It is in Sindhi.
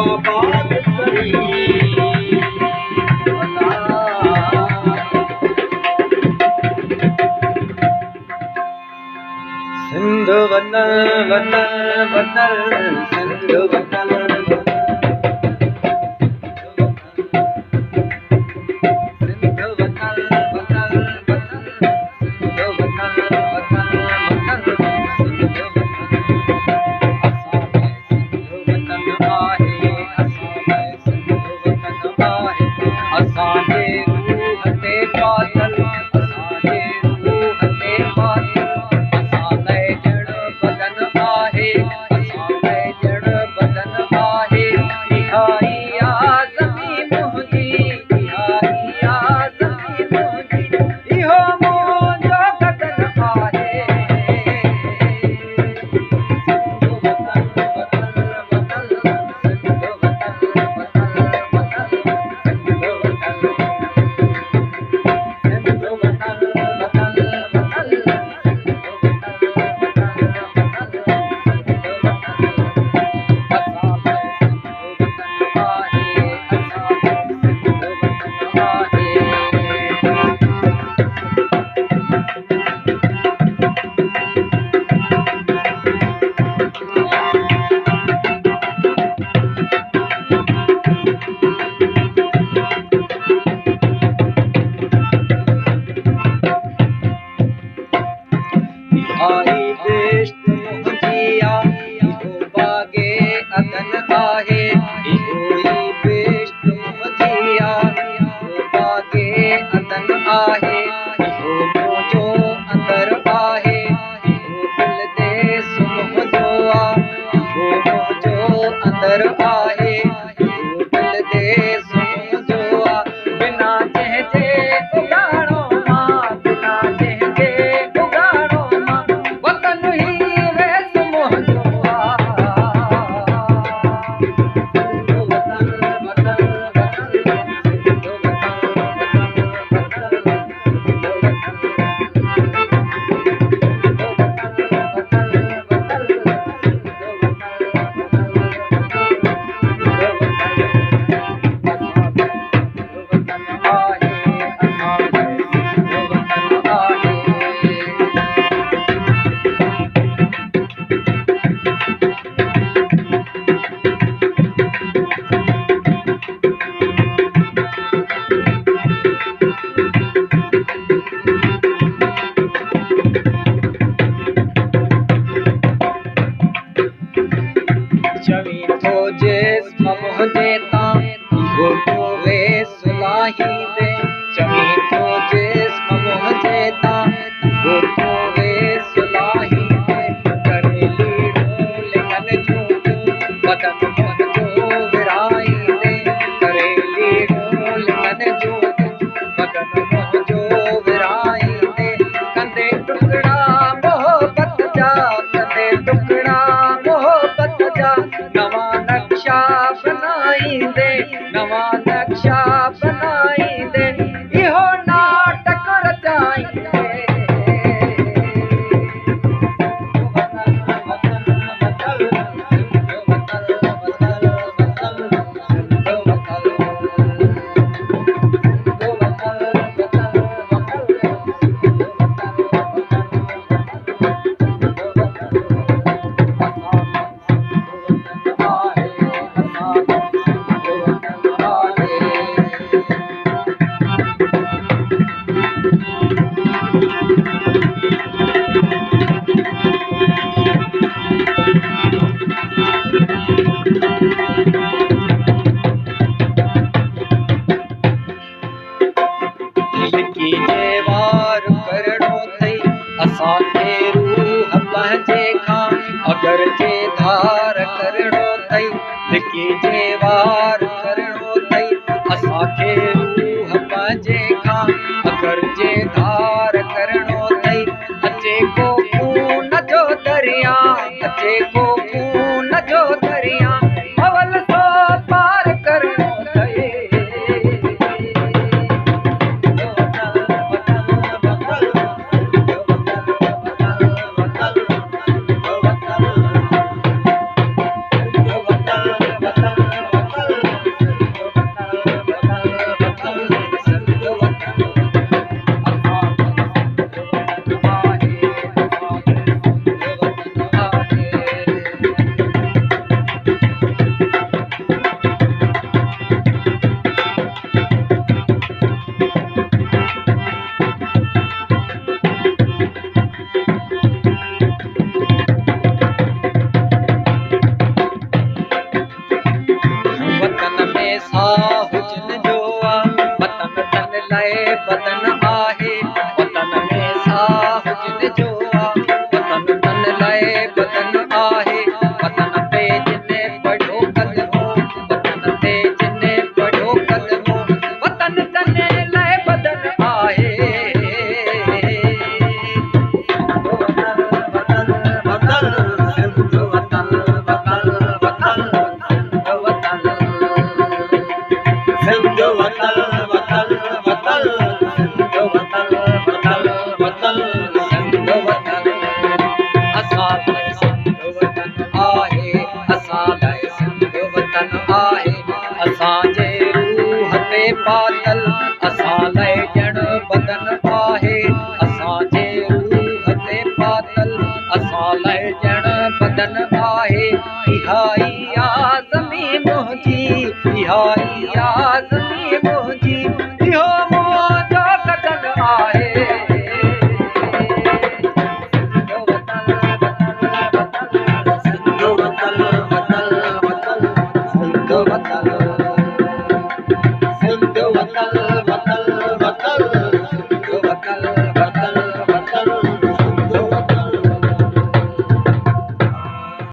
آباد ڪري. سنڌ وطن وطن وطن سنڌ وطن، سنڌ وطن وطن وطن، سنڌ وطن وطن وطن، سنڌ وطن. اسان لاءِ سنڌ وطن آهي، اسان لاءِ سنڌ وطن آهي. اسان جي روح تي پاتل، اسان جي روح تي پاتل، اسان لاءِ ڄڻ بدن آهي، اسان لاءِ ڄڻ بدن آهي. اها ئي آ زمين منهنجي، اها ئي آ زمين منهنجي، اهو منهنجو گگن آهي. سنڌ وطن وطن وطن، سنڌ وطن وطن وطن، سنڌ وطن، سنڌ وطن وطن وطن، سنڌ وطن وطن وطن، سنڌ وطن. اسان لاءِ سنڌ وطن آهي، اسان لاءِ سنڌ وطن آهي. اها ئي بهشت منهنجي آ، اهو باغ عدن آهي. اهو ئي بهشت منهنجي آ، اهو باغ عدن آهي. اهو منهنجو اندر آهي، اهو دل ديس منهنجو آ. اهو منهنجو اندر آهي، اهو دل ديس منهنجو آ. بنا جنهن جي اگهاڙو مان، بنا جنهن جي اگهاڙو مان، وطن ئي ويس منهنجو آ. سنڌ وطن وطن وطن، سنڌ وطن وطن وطن، سنڌ وطن، سنڌ وطن وطن وطن، سنڌ وطن وطن وطن، سنڌ وطن. اسان لاءِ سنڌ وطن آهي، اسان لاءِ سنڌ وطن آهي. چوين ٿو جسم منهنجي تان اهو تون ويس لاهيندي، چوين ٿو جسم منهنجي تان اهو تون ويس لاهيندي، ڪري ليڙون لڱن جون بدن منهنجو ورهائيندي، ڪري ليڙون لڱن جون بدن منهنجو ورهائيندي. ڪندي ٽڪڙا محبت جا، ڪندي ٽڪڙا محبت جا، نوان نقشا بنائيندي، نوان نقشا بنائيندي، اهو ناٽڪ رچائيندي. وطن وطن وطن، سنڌ وطن وطن وطن، سنڌ وطن، سنڌ وطن وطن وطن، سنڌ وطن وطن وطن، سنڌ وطن. اسان لاءِ سنڌ وطن آهي، اسان لاءِ سنڌ وطن آهي. لڪي جي وار ڪرڻو اٿئي اسان کي روح پنهنجي کان، اگر جي ڌار ڪرڻو اٿئي، لڪي جي وار ڪرڻو اٿئي اسان کي روح پنهنجي کان، اگر جي ڌار ڪرڻو اٿئي. اچي ڪو خون جو دريا، اچي ڪو خون جو دريا، اول سو پار ڪرڻو اٿئي. وطن وطن وطن، سنڌ وطن وطن وطن، سنڌ وطن، اسان لاءِ سنڌ وطن آهي، اسان لاءِ سنڌ وطن آهي. اسان جي روح تي پاتل اسان لاءِ ڄڻ بدن آهي. اسان جي روح تي پاتل اسان لاءِ ڄڻ بدن آهي. اها ئي آ زمين منهنجي، اها